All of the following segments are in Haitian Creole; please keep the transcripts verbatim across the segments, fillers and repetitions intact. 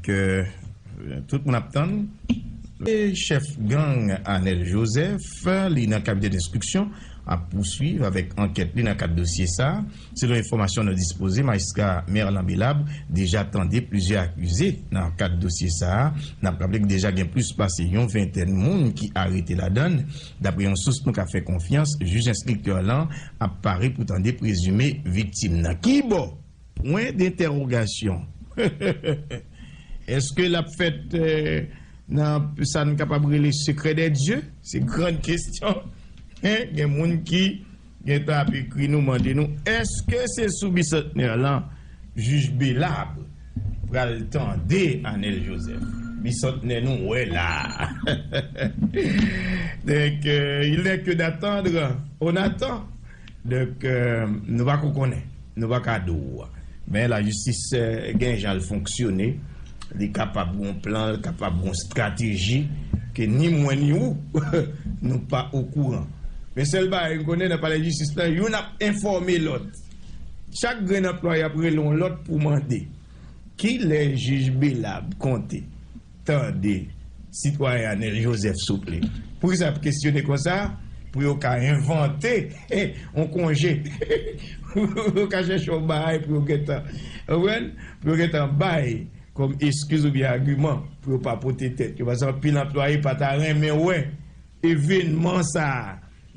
ke, euh, tout moun ap tann. E chèf gang Anèl Joseph, li nan kabinè denstriksyon, ap pouswiv avèk ankèt li nan kad dosye sa a. Selon enfòmasyon nou dispoze, majistra Merlan Belab deja tande plizyè akize nan kad dosye sa a. N ap raple ke deja gen plis pase yon ventèn moun ki arete ladan l. Dapre yon sous nou ka fè konfyans, jij enstriktè lan ap pare pou tande prezime viktim nan. Kibò? Pwen dentèwogasyon. Èske l ap fèt, eh, nan sa n kapab rele secret des dieux? Se grann kesyon. Hein? Gen moun ki gentan ap ekri nou, mande nou, èske se sou bisantnè lan jij Belab pral tande Anèl Joseph? Bisantnè nou wè la. Donc, euh, il n'est que d'attendre. On attend. Donk, eh, nou pako konnen, nou pa ka di w. Men lajistis, eh, gen jan l fonksyone, li kapab gon plan, li kapab gon estrateji ke ni mwen ni ou, nou pa okouran. Men sèl bagay m konnen nan palè jistis la, youn ap enfòme lòt. Chak grenn anplwaye ap rele yon lòt pou mande kilè jij Belab konte tande sitwayen Anèl Joseph, souple. Poukisa ap kesyone konsa? Pou yo ka envante yon konje. Pou yo ka chèche yon bagay pou yo gentan, ou konprann? Pou yo gentan bay kòm eskiz oubyen agiman pou yo pa pote tèt yo. Paske anpil anplwaye pa ta renmen wè evènman sa a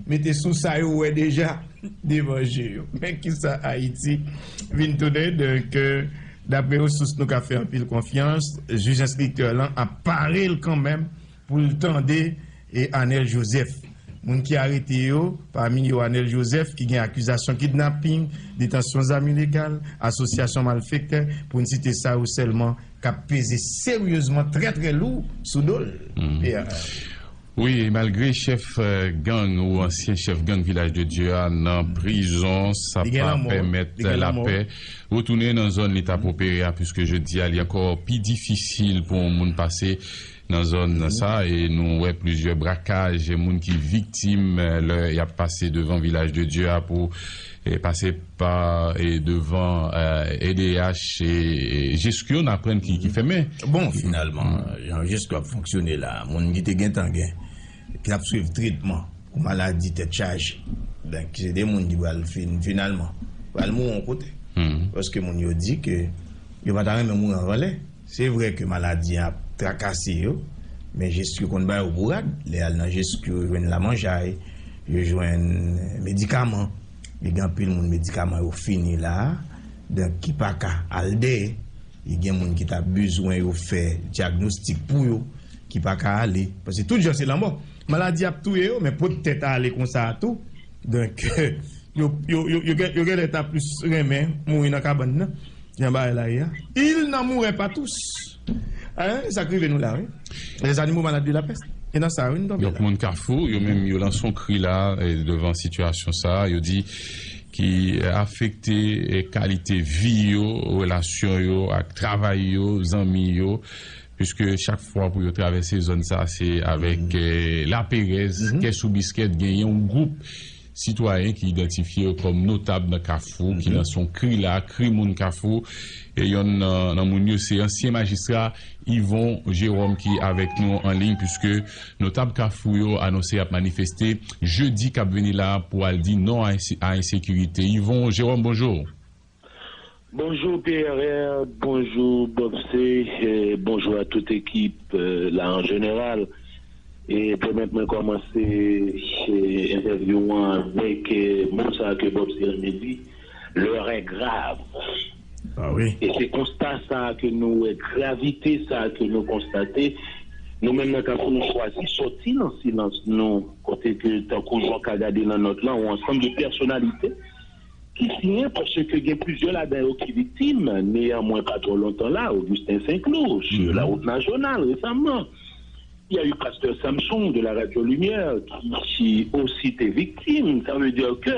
mete sou sa yo wè deja devan je yo. Men kisa Ayiti vin tounen. Donk, eh, dapre yon sous nou ka fè anpil konfyans, jij enstriktè lan ap pare l kanmenm pou l tande, eh, Anèl Joseph. Moun ki arete yo, pami yo Anèl Joseph, ki gen akizasyon kidnaping, detansyon zam ilegal, asosyasyon malfektè, pou n site sa yo sèlman, k ap peze seryezman trè, trè lou sou do l. P R. Wi, malgre chèf, eh, gang ou ansyen chèf gang Vilaj de Dye a nan prizon, sa pa pèmèt lapè retounen nan zòn li t ap opere a, piske jodi a li ankò pi difisil pou yon moun pase nan zòn sa, e nou wè plizyè brakaj, moun ki viktim, eh, lè y ap pase devan Vilaj de Dye a pou, eh, pase pa, eh, devan, eh, E D H, e, e Jesco n aprann ki, ki fèmen. Bon, finalman, jan Jesco ap fonksyone la, moun ki te gentan gen, ki ap swiv tretman pou maladi tèt chaje, donk se de moun ki pral fin, finalman, pral mouri yon kote. Paske moun yo di ke yo pa ta renmen mouri anvan lè. Se vre ke maladi an ap trakase yo, men Jesco konn ba yo bourad. Lè y al nan Jesco, yo jwenn lamanjay, yo jwenn medikaman. E gen anpil moun medikaman yo fini la a, donk ki pa ka al dèyè. E gen moun ki ta bezwen yo fè dyagnostik pou yo, ki pa ka ale. Paske tout jan se lanmò. Maladi ap touye yo, men pot tèt ale konsa a tou. Donk, yo, yo, yo, yo gen, yo genlè ta plis renmen mouri nan kabann nan. Jan bagay la ye a. Ils n'en mourraient pas tous. Hein, sa k rive nou la, wi. Les animaux malades de la peste. E nan sa, wi, nou tonbe la. Donk, moun Kafou, yo menm, yo lanse yon kri la, eh, devan sitiyasyon sa, yo di ki, eh, afekte, eh, kalite vi yo, relasyon yo ak travay yo, zanmi yo, piske chak fwa pou yo travèse zòn sa, se avèk, eh, laperèz, kè sou biskèt, genyen yon gwoup sitwayen ki idantifye yo kòm notab nan Kafou, ki lanse yon kri la, kri moun Kafou. E yonn nan, nan moun yo, se ansyen majistra Yvon Jérôme ki avèk nou an liy, piske notab Kafou yo anonse y ap manifeste jedi k ap vini la pou al di non a ense-, a ensekirite. Yvon Jérôme, bonjou. Bonjou P R R, bonjou Bob C, eh, bonjou a tout ekip, eh, la an jeneral. E pèmèt mwen kòmanse, eh, entèvyou an avèk, eh, mo sa ke Bob C renmen di, l'heure est grave. Ah wi. E se konsta sa ke nou wè, gravite sa ke nou konstate. Nou menm nan Kafou, nou chwazi sòti nan silans nou, kote ke, tankou jan w ka gade nan nòt lan, yon ansanm de pèsonalite ki siyen, paske gen plizyè ladan yo ki viktim. Neyanmwen, pa twò lontan la, Augustin Saint-Cloud, sur la route nationale, récemment. Il y a eu Pasteur Samson de la Radio Lumière qui, qui aussi était victime. Ça veut dire que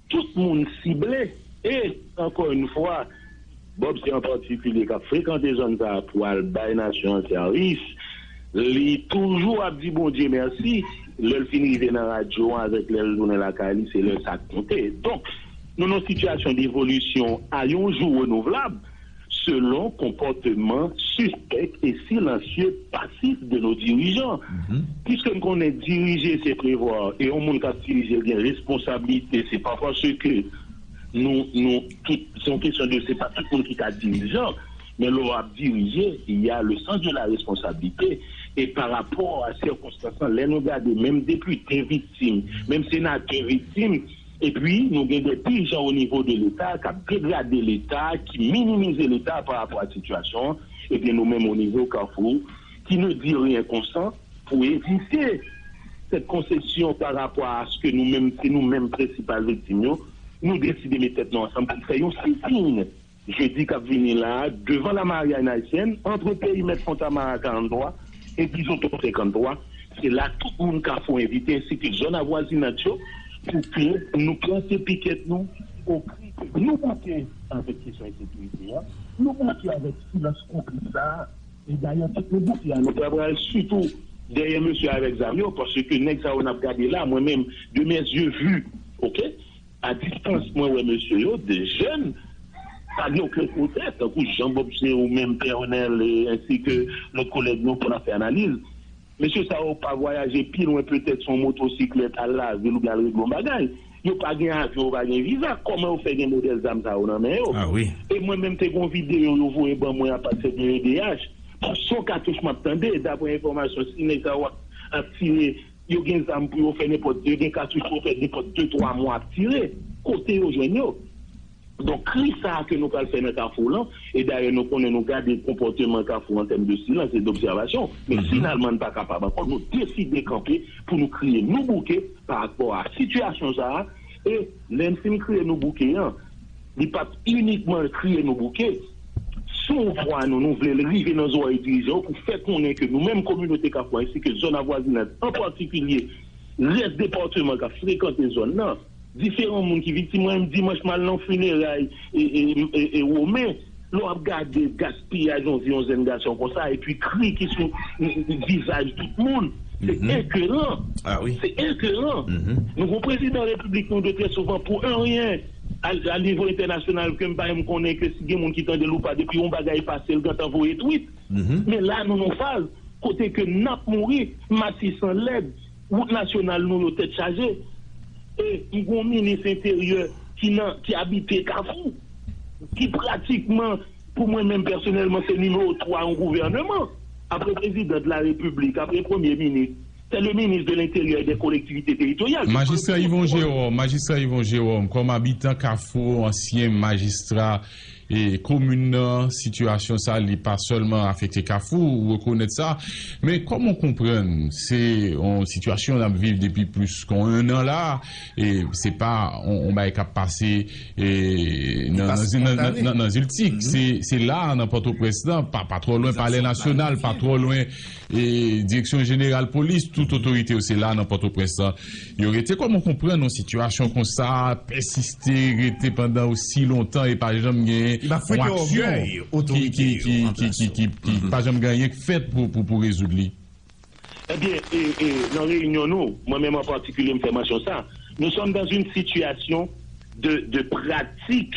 tout moun sible. E, ankò yon fwa, Bob C an patikilye k ap frekante zòn sa a pou al bay nasyon an sèvis, li toujou ap di Bondye mèsi. Lè l fin rive nan radyo an avèk lè l tounen lakay li, se lè sa k konte. Donk, nou nan yon sitiyasyon devolisyon a yon jou renouvlab. selon konpòteman sispèk e silansye pasif de nos dirigeants. Piske n konnen dirije se prevwa, e yon moun k ap dirije l gen responsablite, se pa paske nou, nou tout, se yon kesyon de, se pa tout moun ki ka dirijan, men lè w ap dirije, il y a le sens de la responsabilité, e pa rapò a sikonstans lan, lè nou gade, menm depite viktim, menm senatè viktim, epi nou gen de dirijan o nivo de Leta k ap degrade Leta, ki minimize Leta pa rapò a sitiyasyon an, ebyen nou menm o nivo Kafou, qui ne dit rien consent pour éviter cette concession par rapport à ce que nou menm, se nou menm prensipal viktim yo, nou deside met tèt nou ansanm pou n fè yon sit-in jedi k ap vini la a, devan la Marianne Haïtienne, antre perimèt Fontamara karant twa e Bizoto senkant twa. Se la tout moun Kafou envite, ensi ke zòn avwazinant yo, pou ke nou plante pikèt nou o kri ke nou bouke avèk kesyon ensekirite a, nou bouke avèk silans konplis sa a, e dayè tout nou bouke a, nou travay sitou dèyè mesye avèk zam yo, paske nèg sa yo n ap gade la, mwen menm, de mes yeux vus, oke? A distans, mwen wè mesye yo, de jèn, pa gen okenn kontèks, tankou Jean Bob, se ou menm, Pè Onèl, e, ensi ke lòt kolèg nou pou n ap fè analiz. Mesye sa yo pa vwayaje pi lwen, petèt se yon motosiklèt al lavil oubyen al regle yon bagay. Yo pa gen avyon, yo pa gen viza. Kòman yo fè gen modèl zam sa yo nan men yo? Ah wi. E mwen menm te gen yon videyo yo voye ban mwen apati de E D H. Bon, se yon katouch m ap tande, daprè enfòmasyon, si nèg sa yo ap, ap tire, yo gen zam pou yo fè nenpòt, yo gen katouch pou yo fè nenpòt de, twa mwa ap tire. Kote yo jwenn yo? Donk, kri sa a ke nou pral fè nan Kafou lan, e dayè nou konnen nou gade konpòteman Kafou an tèm de silans e dobsèvasyon, men finalman n pa kapab ankò, nou deside kanpe pou nou kriye nou bouke pa rapò a sitiyasyon sa a, e lè n fin kriye nou bouke an, li p ap inikman kriye nou bouke, se yon vwa nou, nou vle l rive nan zòrèy dirijan yo pou fè konnen ke nou menm kominote Kafou, ensi ke zòn avwazinaj an patikilye, rès depatman k ap frekante zòn nan, diferan moun ki viktim. Mwen menm, dimanch, m al nan fineray e, e, e, e Romen. Lè w ap gade gaspiyaj yon vi, yon jèn gason konsa, epi kri ki sou, mm, mm, vizaj tout moun, se ekeran. Ah wi. Se ekeran. Nou gon prezidan repiblik nou de trè souvan pou anyen a, a nivo entènasyonal ke m pa menm konnen ke si gen moun ki tande l ou pa, depi yon bagay pase, l gentan voye twit. Men la, nou nan faz kote ke n ap mouri, Matisan lèd, wout nasyonal nou yo tèt chaje. E m gon minis enteryè ki nan, ki abite Kafou, ki pratikman, pou mwen menm pèsonèlman, se nimewo twa yon gouvèneman. Apre prezidan de la repiblik, apre premye minis, se le ministre de l'Intérieur et des Collectivités Territoriales. Majistra Yvon Jérôme, Majistra Yvon Jérôme, kòm abitan Kafou, ansyen majistra e komin nan, sitiyasyon sa, li pa sèlman afekte Kafou, ou rekonèt sa, men kòman w konprann, se yon sitiyasyon n ap viv depi plis ke yon an la, e se pa yon, yon bagay k ap pase, e nan, nan, nan, nan, nan Ziltik, se, se la, nan Pòtoprens lan, pa, pa twò lwen Palè Nasyonal, pa twò lwen e Direksyon Jeneral Polis, tout otorite yo se la nan Pòtoprens lan. Yo rete. Kòman w konprann yon sitiyasyon konsa pèsiste, rete pandan osi lontan e pa janm gen yon aksyon ki, ki, ki, ki, ki, ki, ki pa janm gen anyen k fèt pou, pou, pou rezoud li? Ebyen, e, e, nan reyinyon nou, mwen menm an patikilye, m fè mansyon sa. Nous sommes dans une situation de, de pratique,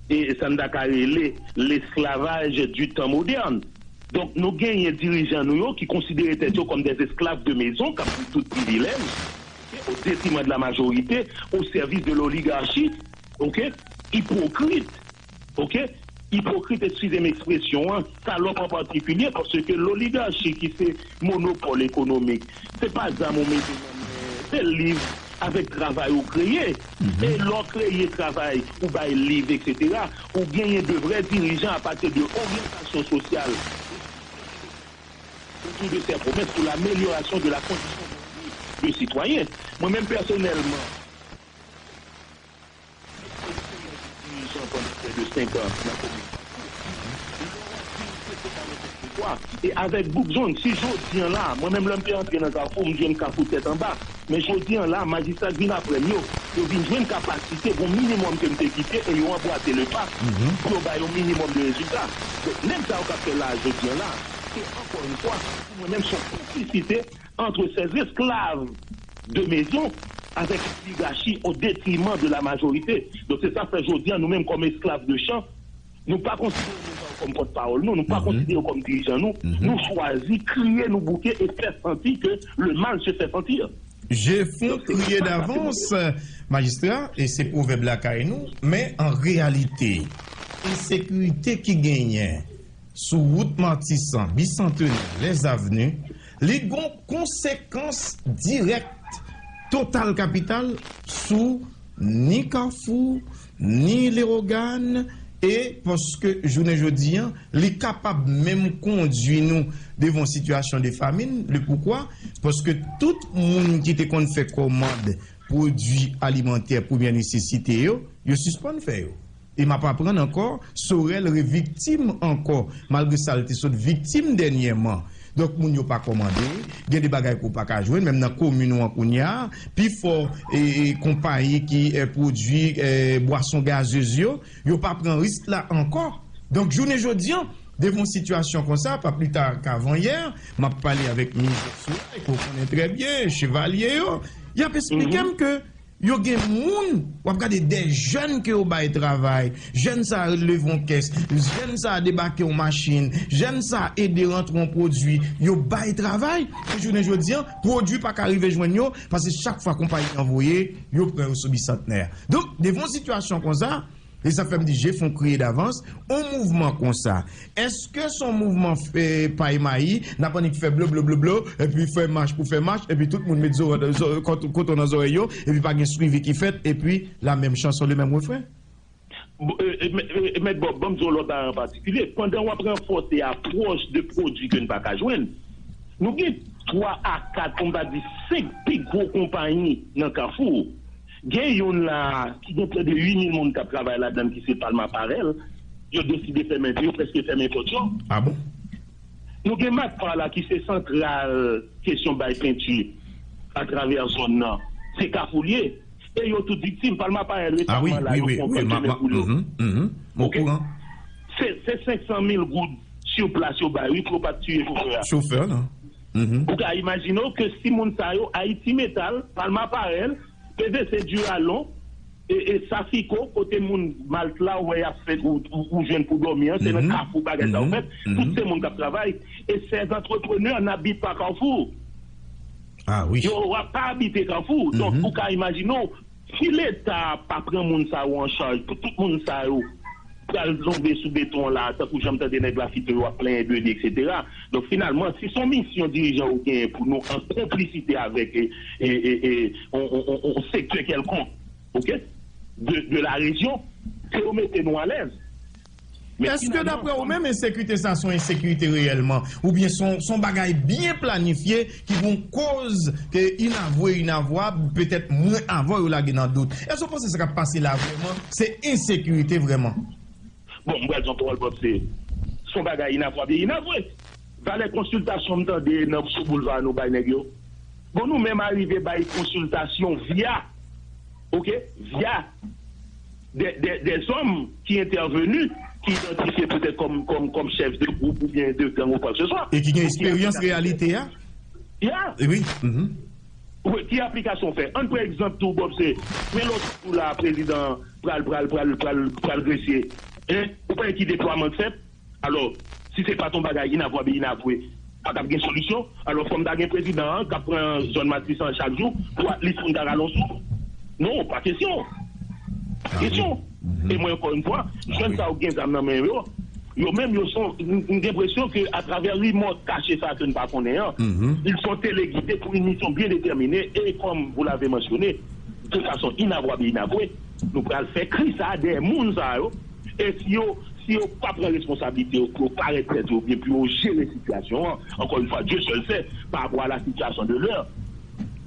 e sa n ta ka rele l'esclavage du temps moderne. Donk, nou genyen dirijan nou yo ki konsidere tèt yo kòm des esclaves de maison, k ap viv tout privilèj, au détriment de la majorité, au service de l'oligarchie, oke? Ipokrit, oke? Ipokrit, eskize m ekspresyon an, salòp an patikilye, paske loligachi ki se monopòl ekonomik, se pa zam ou mete nan men, se liv avèk travay ou kreye. E lè w kreye travay, ou bay liv, etsetera, ou genyen de vrè dirijan apati de oryantasyon sosyal autour de ces promesses pour l'amélioration de la condition de vie de citoyen. Mwen menm pèsonèlman, dirijan pandan près de cinq ans nan komin Kafou. E avèk bout zòn, si jodi an la, mwen menm lè m te antre nan Kafou, m jwenn Kafou tèt anba. Men jodi an la, majistra k vin apre m yo, yo vin jwenn kapasite, gon minimòm ke m te kite, e yo anbwate le pa pou yo bay yon minimòm de rezilta. Donk, nèg sa yo k ap fè la jodi an la, se ankò yon fwa, pou mwen menm, se yon konplisite entre ces esclaves de maison avec l'oligarchie au détriment de la majorité. Donk, se sa k fè jodi an, nou menm kòm esklav de chan, nou pa konsidere nou kòm pòtpawòl nou, nou pa konsidere yo kòm dirijan nou, nou chwazi kriye, nou bouke e fè santi ke le mal se fait sentir. Je font crier d'avance, majistra, e se pwovèb lakay nou, men an reyalite, ensekirite ki genyen sou wout Matisan, Bisantenè, Lèzavni, li gon konsekans dirèk total kapital sou ni Kafou, ni Lewogàn, e paske jounen jodi an, li kapab menm kondui nou devan yon sitiyasyon de famin. Le poukwa? Paske tout moun ki te konn fè kòmand pwodui alimantè premyè nesesite yo, yo sispann fè yo. E m ap aprann ankò, Sorèl reviktim ankò, malgre sa l te sot viktim dènyèman. Donk, moun yo pa kòmande, gen de bagay ke w pa ka jwenn, menm nan komin ou an kounye a, pifò e, e, konpayi ki e, pwodui e, bwason gazez yo, yo pa pran risk la ankò. Donk, jounen jodi an, devan yon sitiyasyon konsa, pa pli ta kavanyè, m ap pale avèk minis Sorèl, ke w konnen trè byen, chevalye yo, y ap esplike m ke yo gen moun, w ap gade de jèn ke yo bay travay, jèn sa a leve yon kès, jèn sa a debake yon machin, jèn sa a ede rantre yon pwodui, yo bay travay, e jounen jodi an, pwodui pa ka rive jwenn yo, paske chak fwa konpayi an voye, yo pran yo sou Bisantnè. Donk, devan yon sitiyasyon konsa, e sa fè m di, je font crier d'avance, yon mouvman konsa, èske se yon mouvman e, pay mayi, n ap annik fè blo, blo, blo, blo, epi fè mach pou fè mach, epi tout moun met zo, zo, kot- koton nan zòrèy yo, epi pa gen swivi ki fèt, epi la menm chanson, le menm refren? Bon, e, e, mè- e, Mèt Bòb, ban m di w lòt bagay an patikilye. Pandan w ap ranfòse apwòch de pwodui ke n pa ka jwenn, nou gen twa a kat, pou m pa di senk pi gwo konpayi nan Kafou. Gen youn la ki gen prè de uit mil moun k ap travay ladan l, ki se Palma Parel. Yo deside fèmen, yo prèske fèmen pòt yo. Ah bon? Nou gen Matpa la ki se santral kesyon bay penti atravè zòn nan. Se Kafou l ye. E yo tout viktim. Palma Parel rete la, yo pran kòd chemen pou yo. Ok? Se, se senk san mil goud sou plas yo bay, wi, pou yo pa t tiye chofè a. Chofè nan. Ou ka imajine w ke si moun sa yo, Ayiti Metal, Palma Parel, P V C Duralon, e, e Safico, kote moun malt la, ou wè y ap fè, ou, ou, ou jwenn pou dòmi an, se nan Kafou bagay sa yo fèt. Tout se moun k ap travay. E sèz antreprenè n abit pa Kafou. Ah wi. Yo pa abite Kafou. Donk, ou ka imajine w, si Leta pa pran moun sa yo an chaj, pou tout moun sa yo pral tonbe sou beton an la, tankou jan m tande nèg Lafite yo ap plenyen de li, etsetera. Donk, finalman, si se yon misyon dirijan yo genyen pou nou an konplisite avèk e, e, e, e, on, on, on, on sektè kèlkonk, ok, de, de la rejyon, se yo mete nou alèz. Men èske, finalman, daprè ou menm, ensekirite sa se yon ensekirite reyèlman? Oubyen se yon, se yon bagay byen planifye ki gon koz ke inavwe, inavwab, petèt mwen avan yo lage nan dout? Èske w panse sa k ap pase la vrèman se ensekirite vrèman? Bon, m pral di yon pawòl pwòp, se, se yon bagay inavwab e inavwe. Valè konsiltasyon m tande nan, sou boulva nou bay nèg yo. Bon, nou menm arive bay konsiltasyon via, ok, via de, de, de zòm ki entèveni, ki idantifye petèt kòm, kòm, kòm chèf de gwoup oubyen de gang ou kwakeseswa. E ki gen eksperyans reyalite a? Ya. Wi. Wi, ki aplikasyon w fè? Ann pran egzanp tou, Bob, se, men lòt jou la, prezidan pral, pral, pral, pral, pral gresye. Hein? Ou pa wè ki deplwaman k fèt? Alò, si se pa t yon bagay inavwab e inavwe, pa t ap gen solisyon. Alò, fò m ta gen prezidan an k ap pran zòn Matisan chak jou pou at least moun ta rale yon souf. Non, pa kesyon. Pa kesyon. E mwen, ankò yon fwa, jèn sa yo k gen zam nan men yo, yo menm, yo son, m, m gen enpresyon ke atravè rimò kache sa ke n pa konnen an, ils sont téléguidés pour une mission bien déterminée et, comme vous l'avez mentionné, de façon inavwab e inavwe, nou pral fè kri sa a dèyè moun sa yo. E si yo, si yo pa pran responsablite yo pou yo parèt tèt yo oubyen pou yo jere sitiyasyon an, encore une fois, Dieu seul sait, pa rapò a la situation de l'heure.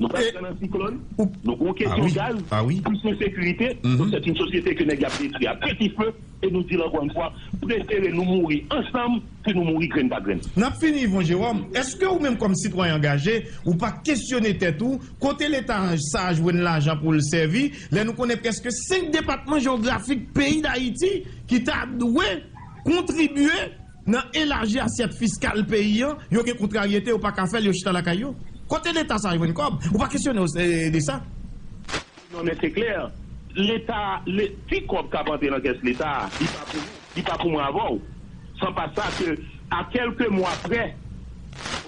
Nou pral pran nan siklòn, nou gon kesyon gaz, plis ensekirite, nou se yon sosyete ke nèg y ap detwi a peti fe, e nou di l ankò yon fwa, prefere nou mouri ansanm ke nou mouri grenn pa grenn. N ap fini, Yvon Jérôme. Èske ou menm kòm sitwayen angaje, ou pa kesyone tèt ou, kote Leta sa a jwenn lajan pou l sèvi, lè nou konnen prèske senk depatman jewografik peyi Dayiti ki ta dwe kontribye nan elaji asyèt fiskal peyi an, yo gen kontraryete, yo pa ka fè l, yo chita lakay yo? Kote Leta sa a jwenn kòb? Ou pa kesyone w, e, de sa? Non, men se klè. Leta, le, ti kòb k ap antre nan kès Leta a, li pa pou nou, li pa pou mwen avè w. San pa sa ke, a kèlke mwa prè,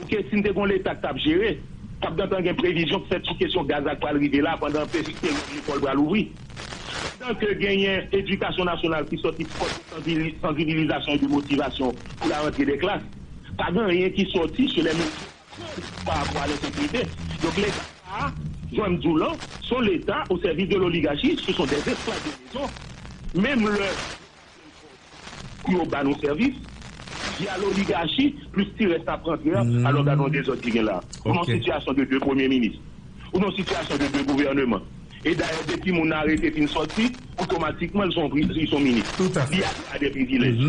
oke, si n te gen yon Leta k t ap jere, t ap gentan gen previzyon k fèt sou kesyon gaz la k pral rive la pandan pe-, peryòd lekòl pral ouvri. Pandan ke genyen edikasyon nasyonal ki sòti pòt de sansibiliz-, sansibilizasyon e de motivasyon pou la rantre de klas, pa gen anyen ki sòti sou lè pa rapò a lensekirite. Donk, Leta sa a, jan m di w lan, se yon Leta o sèvis de loligachi, se son des esclaves de maison. Menm lè pou yo ba nou sèvis, via loligachi, plis ti rès ap rantre a, alò gade yon dezòd ki gen la. Ou nan yon sitiyasyon de de premye minis, ou nan yon sitiyasyon de de gouvèneman. E dayè, depi moun arete fin sòti, otomatikman, li se yon pri-, li se yon minis. Li a de privilèj.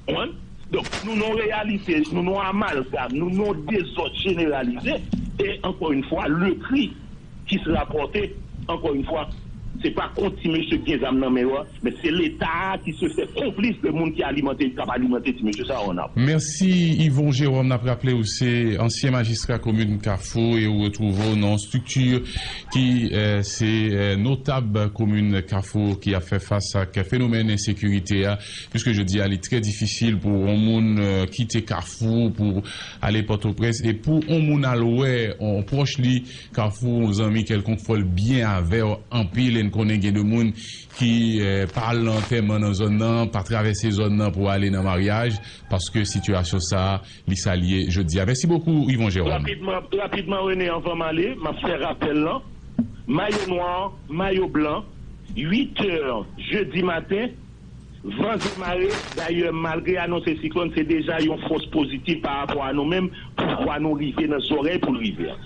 Konprann? Donk, nou nan yon reyalite, nou nan yon amalgam, nou nan yon dezòd jeneralize. E, ankò yon fwa, le kri ki se rapòte, ankò yon fwa, se pa kont ti mesye k gen zam nan men yo a, men se Leta a ki se fè konplis de moun ki alimante, k ap alimante ti mesye sa yo an ap. Mèsi, Yvon Jérôme. N ap raple w se ansyen majistra komin Kafou e ou retwouve w nan yon estrikti ki, eh, se, eh, notab komin Kafou ki ap fè fas ak fenomèn ensekirite a, piske jodi a li trè difisil pou yon moun, eh, kite Kafou pou ale Pòtoprens e pou yon moun al wè yon pwòch li Kafou, yon zanmi kèlkonk, fò l byen avè w anpil. E n konnen gen de moun ki, eh, pa al nan antèman nan zòn nan, pa travèse zòn nan pou ale nan maryaj, paske sitiyasyon sa a, li sa l ye jodi a. Mèsi bokou, Yvon Jérôme. Rapidman, rapidman, René, anvan m ale, m ap fè rapèl lan. Mayo nwa, mayo blan, uit è jedi maten, van se mare. Dayè, malgre anonse siklòn, se deja yon fòs pozitif pa rapò a nou menm, poukwa nou rive nan zòrèy pou l rive a.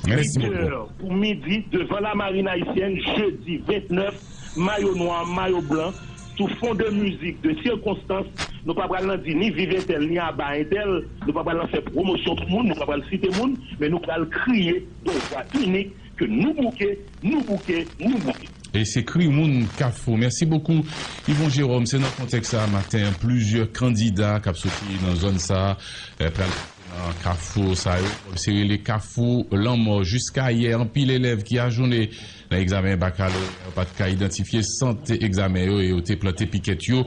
Mèsi bokou. Uit è pou midi, devan la marin ayisyèn, jedi ventnèf, mayo nwa, mayo blan, sou fon de mizik, de sikonstans, nou pa pral nan di ni viv entèl, ni aba entèl, nou pa pral nan fè pwomosyon pou moun, nou pa pral site moun, men nou pral kriye de vwa inik ke nou bouke, nou bouke, nou bouke. E se kri moun Kafou. Mèsi bokou, Yvon Jérôme. Se nan kontèks sa a, maten an, plizyè kandida k ap soti nan zòn sa a, eh, pral nan kafou sa yo. Se rele kafou lanmò. Jiska yè, anpil elèv ki ajounen nan egzamen bakalorya yo pa t ka idantifye sant egzamen yo e yo te plante pikèt yo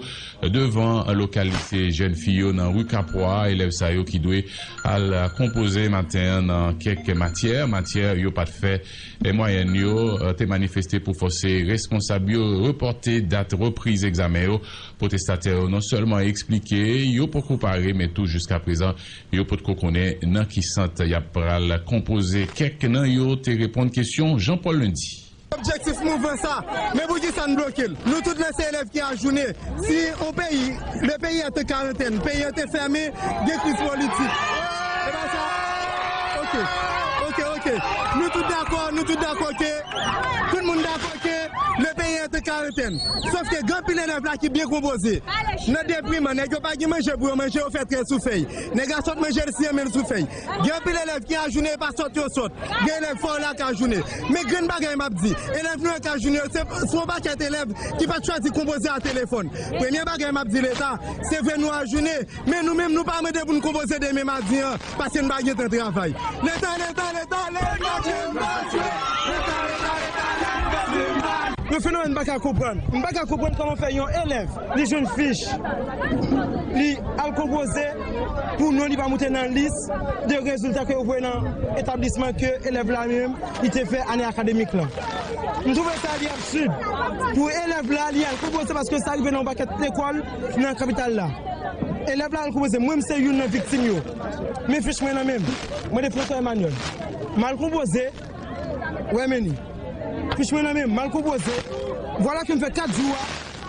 devan lokal lise jèn fi yo nan ri Kapwa. Elèv sa yo ki dwe al konpoze maten an nan kèk matyè, matyè yo pa t fè e mwayèn yo, eh, te manifeste pou fòse responsab yo repòte dat repriz egzamen yo. Pwotestatè yo non sèlman eksplike yo poko pare, men tou jiska prezan, yo potko konnen nan ki sant y ap pral konpoze. Kèk nan yo te reponn kesyon Jean Paul Lundi. Objektif mouvman sa, men poukisa n bloke l? Nou tout la se elèv ki ajounen. Si yon peyi, le pays est en quarantaine, peyi an te fèmen, gen kriz politik. E pa sa? Oke, oke, oke. Nou tout dakò, nou tout dakò ke, tout moun dakò ke le pays est en quarantaine. Sòf ke gen anpil elèv la ki byen konpoze. Nan depriman, nèg yo pa gen manje pou yo manje, yo fè trè sou fèy. Nèg la sot manje l, siye men l sou fèy. Gen anpil elèv ki ajounen, e pa sot yo sot. Gen elèv fò yo la ka jounen. Men grenn bagay m ap di, elèv nou yo ka jounen yo, se, se yon pakèt elèv ki pa t chwazi konpoze a telefòn. Premye bagay m ap di Leta, se vre nou ajounen, men nou menm nou pa mande pou n konpoze demen madi an, paske n pa gen tan travay. Leta, Leta, Leta, Leta, Leta, Leta, Leta, Leta, Leta. Yon fenomèn m pa ka konprann. M pa ka konprann kòman fè yon elèv, li jwenn fich, li al konpoze pou non li pa moute nan lis de rezilta ke yo voye nan etablisman ke elèv la menm li te fè ane akademik lan. M twouve sa li absid pou elèv la li al konpoze paske sa rive nan yon pakèt lekòl nan kapital la. Elèv la al konpoze, mwen m se youn nan viktim yo. Men fich mwen nan men m. Mwen de François Emmanuel. M al konpoze, wè men li. Fich mwen nan men m, m al konpoze. Vwala ke m fè kat jou a,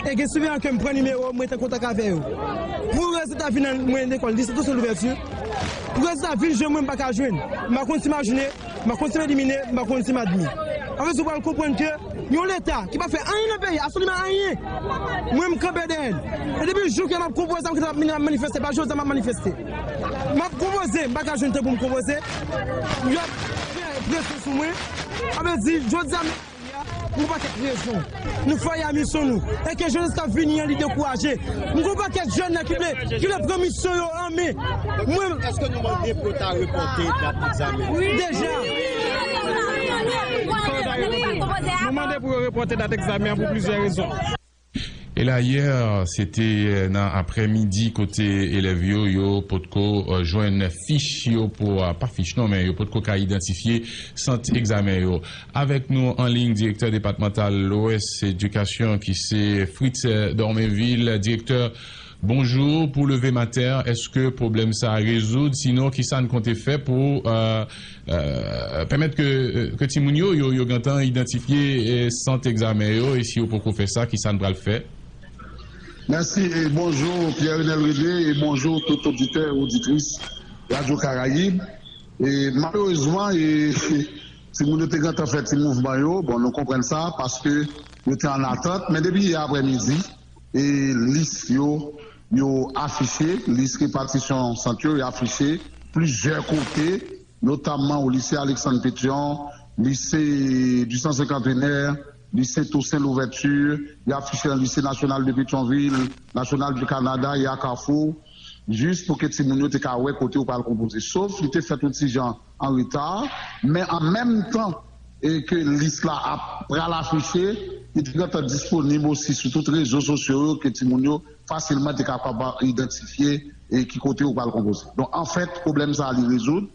e gen siveyan ke m pran nimewo, m rete an kontak avè yo. Pou rezilta vin nan mwen lekòl, lise tou se louvèti. Pou rezilta vin jwenn mwen, m pa ka jwenn. M pa konn si m ajounen, m pa konn si m elimine, m pa konn si m admi. Apre sa, ou pral konprann ke yon Leta ki pa fè anyen nan peyi, absoliman anyen. Mwen, m kanpe dèyè l. E depi jou ke m ap konpoze, m ap, m ap manifeste. Pa jodi a m ap manifeste. M ap konpoze, m pa ka jwenn tan pou m konpoze. Y ap fè presyon sou mwen. Sa vle di, jodi a, m yon pakèt rezon. Nou fè misyon nou. E ke jenès k ap vini an, li dekouraje. M gen yon pakèt jèn nan ki vle, ki vle pran misyon yo an men. Mwen. Èske nou mande pou yo ta repòte dat egzamen? Deja. Nou mande pou yo repòte dat egzamen an pou plizyè rezon. E la yè, se te nan aprèmidi kote elèv yo, yo potko jwenn fich yo pou, pa fich non, men yo potko ka idantifye sant egzamen yo. Avèk nou an liy, direktè depatmantal Lwès Edikasyon ki se Fritz Dormevil. Direktè, bonjou. Pou leve maten, èske pwoblèm sa a rezoud? Sinon, ki sa n konte fè pou pèmèt ke, ke timoun yo, yo, yo gentan idantifye sant egzamen yo, e si yo poko fè sa, ki sa n pral fè? Mèsi, e bonjou Pierre Renel Rédé, e bonjou tout oditè e oditris Radyo Karayib. E malerezman, e timoun yo te gentan fè ti mouvman yo, bon, nou konprann sa, paske yo te an atant, men depi yè aprèmidi, e lis yo, yo afiche, lis repatisyon sant yo, yo afiche plizyè kote, notamman o lise Alexandre Pétion, lise du Centre Cinquantenaire, lise Toussaint Louverture, yo afiche nan lise nasyonal de Petyonvil, nasyonal du Canada e a Kafou, jis pou ke timoun yo te ka wè kote yo pral konpoze. Sof, li te fèt yon ti jan an reta, men an menm tan e ke lis la ap pral afiche, li te gentan disponib osi sou tout rezo sosyo yo ke timoun yo fasilman te kapab idantifye e ki kote yo pral konpoze. Donk, anfèt, pwoblèm sa a li rezoud.